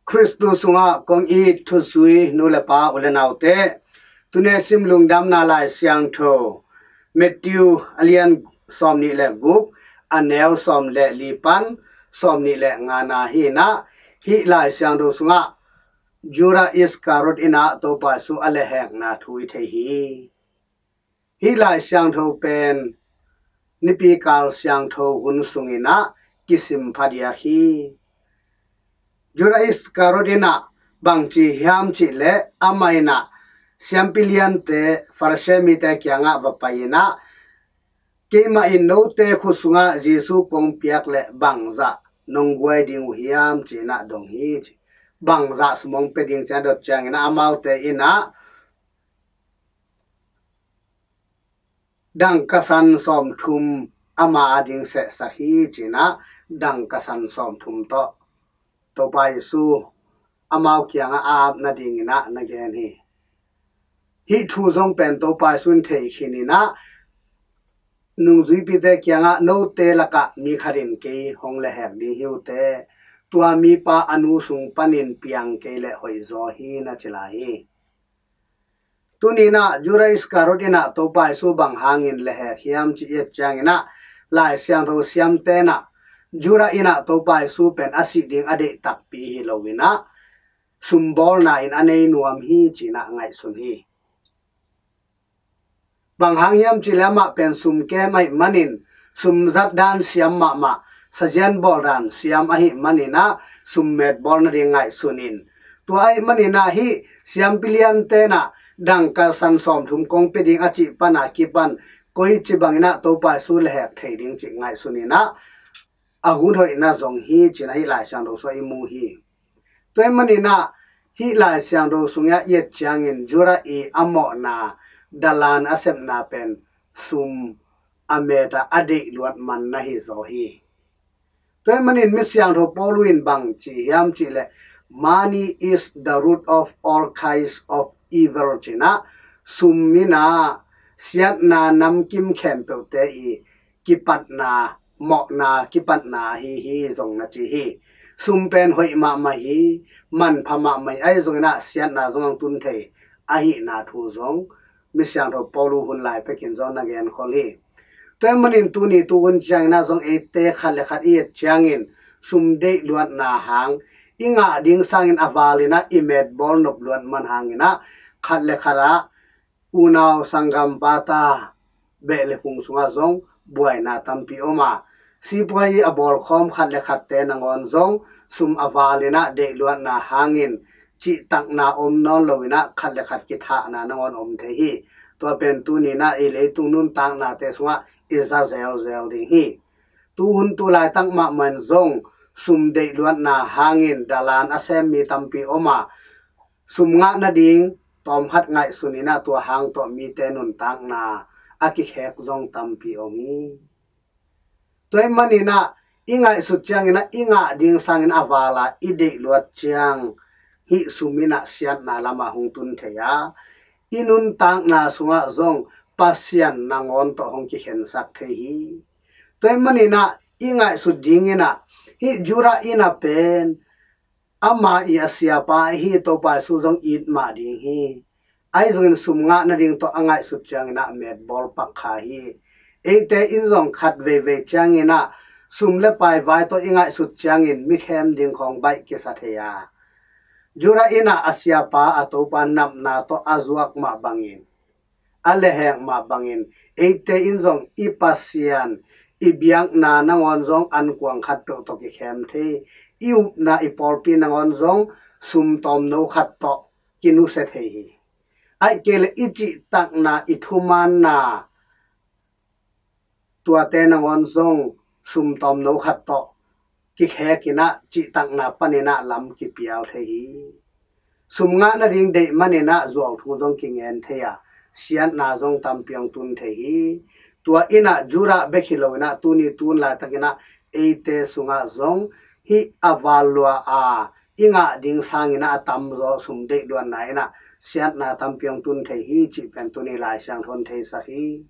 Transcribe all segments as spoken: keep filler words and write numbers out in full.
Khristu sungah kong it thuzui nu le pa u le naute, tuni sim lungdamna Lai Siangtho Matthew a lian sawmnih le guk, a neu sawm le li pan sawmnih le ngana hi inah, hih Lai Siangtho sungah Judah Iskariot inah Topa Jesu a lehhekna thu i thei hi. Hih Lai Siangtho pen nipi kal siangtho hun sung inah kisim phadiak hi. Judah Iskariot inah bangci hiam cihleh amah inah siampi liante, Farisi mite kiangah va pai inah, keimah in note khut sungah Jesu kong piak leh bangzah nong guai ding uh hiam ci inah dong hi ci. Bangzah sum hong pia ding ci inah dot ciang inah amaute inah dangka san sawmthum ama ading sehsak hi ci inah dangka san sawmthum tawh Topa Jesu amau kiangah a ap nading inah na gen hi. Hih thu zong pen Topa Jesu in thei khin inah nungzuipite kiangah note lakah mi khat in kei hong lehhek ding hi uh teh, tua mipa a nu sung panin piang kei leh hoih zaw hi na ci lai hi. Tuni inah Judah Iskariot inah Topa Jesu bang hangin lehhek hiam ci i et ciang inah Lai Siangtho siamte inah Judah inah Topa Jesu pen a sih ding a deih takpi hi lo inah sumbawlna in a nei nuam hi ci inah ngaihsun hi. Bang hang hiam cihleh amah pen sum kem ahih manin, sum zat dan siam mahmah, sazian bawl dan siam ahih man inah sum metbawl nading ngaihsun in, tua ahih man inah hih siampi liante inah dangka san sawmthum kong pia ding a cih pan a kipan koici bang inah Topa Jesu lehhek thei ding cih ngaihsun inah a hun hoihna zong hi ci inah hih Lai Siangtho sungah i mu hi. Tua ahih man inah hih Lai Siangtho sungah i et ciangin Judah i a mawhna, dalan a sepna pen sum a met a a deih luat man na hi zaw hi. Tua ahih manin mi siangtho Paulu in bang ci hiam cihleh, "Money is the root of all kinds of evil," ci inah sum inah siatna namkim khempeuhte i kipatna, mawhna kipatna ahi hi zong na ci hi. Sum pen hoih mahmah hi, manpha mahmah hi, ahi zong inah siatna zong hong tun thei ahihna thu zong mi siangtho Paulu hun lai pekin zong na genkhol hi. Tua ahih manin tuni tuhun ciang inah zong eite khat le khat i et ciangin sum deih luatna hang i ngah ding sangin a val inah i metbawl nop luat man hang inah khat le khat ah unau sanggam pata beh le phung sungah zong buaina tampi om a, sipuai a bawlkhawm khat le khatte nangawn zong sum a val inah deih luatna hangin cihtakna om nawn lo inah khat le khat kithahna nangawn om thei hi. Tua pen tuni inah i leitung nuntaknate sungah i za zelzel ding hi. Tuhun tu laitak mahmah in zong sum deih luatna hangin dalan a sem mi tampi om a, sum ngah nading tawmkhat ngaihsun inah tua hang tawh mite nuntakna a kikhek zong tampi om hi. Tua ahih man inah i ngaihsut ciang inah i ngah ding sangin a val a i deih luat ciang hih sum inah siatna lamah hong tun thei a, i nuntakna sungah zong Pasian nangawn tawh hong kikhensak thei hi. Tua ahih man inah i ngaihsut ding inah hih Judah inah pen ama i a siapa ahi Topa Jesu zong it mah ding hi. Ahi zongin sum ngah nading tawh a ngaihsut ciang inah metbawl pak kha hi. Eite in zong khat veivei ciang inah sum le pai vai tawh i ngaihsut ciangin mi khem ding khawng baih kisa thei a, Judah inah a siapa a Topa napna tawh a zuak mah bangin, a lehhek mah bangin eite in zong i Pasian i biakna nangawn zong ankuang khatpeuh tawh kikhem thei, i upna i pawlpi nangawn zong sum tawmno khat tawh kinusia thei hi. Ahih kei leh i cihtakna, i thumaanna, tuate nangawn zong sum tawmno khat tawh kikhek inah cihtakna pan inah lam kipial thei hi. Sum ngah nading deih man inah zuau thu zong kingen thei a, siatna zong tampi hong tun thei hi. Tua inah Judah bek hi lo inah tuni tun laitak inah eite sungah zong hih a val lua a i ngah ding sang inah a tamzaw sum deih luatna inah siatna tampi hong tun thei hi cih pen tuni Lai Siangtho in theisak hi.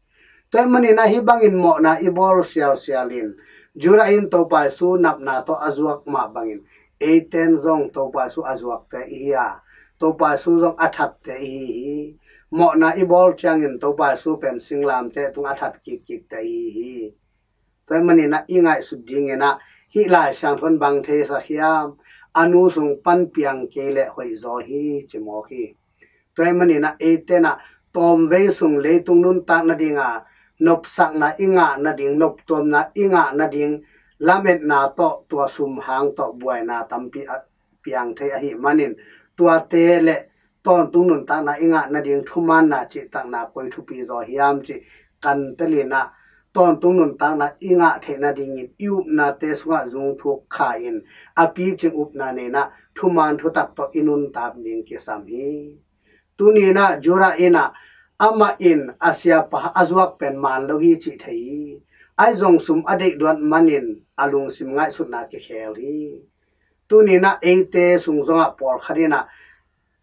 Tua ahih man inah hih bangin mawhna i bawl sialsial in, Judah in Topa Jesu napna tawh a zuak mah bangin eiten zong Topa Jesu a zuakte i hi a, Topa Jesu zong a thatte i hi hi. Mawhna i bawl ciangin Topa Jesu pen singlamteh tung a that kikkikte i hi hi. Tua ahih manin ah i ngaihsut dingin ah hih Lai Siangtho in bang theisak hiam, a nu sung pan piang kei leh hoih zaw hi ci mawk hi. Tua ahih manin ah eiten ah tawmvei sung leitung nuntak nading a, nopsakna i ngah nading, noptuamna i ngah nading, lametna tawh, tua sum hang tawh buaina tampi a piang thei ahih manin, tuate le tawntung nuntakna i ngah nading thumaanna cihtakna koi thupi zaw hiam cih kan telin ah, tawntung nuntakna i ngah theih nadingin i upnate sungah zungthuk kha in, a picing upna nei in ah thumaan thutak tawh i nuntak ding kisam hi. Tuni in ah Judah in ah amah in a siapa a zuak pen maan lo hi cih thei hi. Ahi zong sum a deih duat manin a lungsim ngaihsutna kikhel hi. Tuni in ah eite sung zongah pawlkhat in ah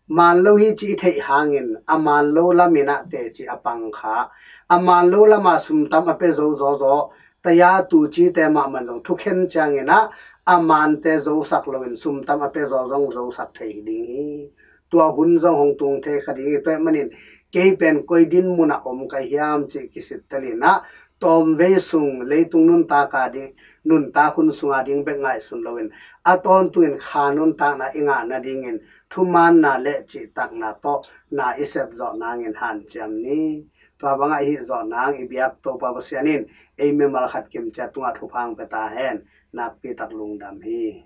maan lo hi cih i theih hangin a maan lo lam in ah teci a pang kha. A maan lo lam ah sum tam a pia zo zaw zaw, taya tucite mahmah zong thukhen ciangin ah a maante zosak loin sum tam a pia zaw zong zosak thei ding hi. Tua hun zong hong tung thei kha ding hi. Tua ahih manin kei pen koi din mun ah om ka hiam cih kisittelin ah, tawmvei sung leitung nuntak a ding, nuntak hun sung a ding bek ngaihsun loin, a tawntungin kha nuntakna i ngah nadingin thumaanna le cihtakna tawh na i sep zawh nangin hanciam ni. Tua bangah i hih zawh nang i biak Topa Pasian in ei mimal khat kimciat tungah thupha hong pia ta hen. Nakpi tak lungdam hi.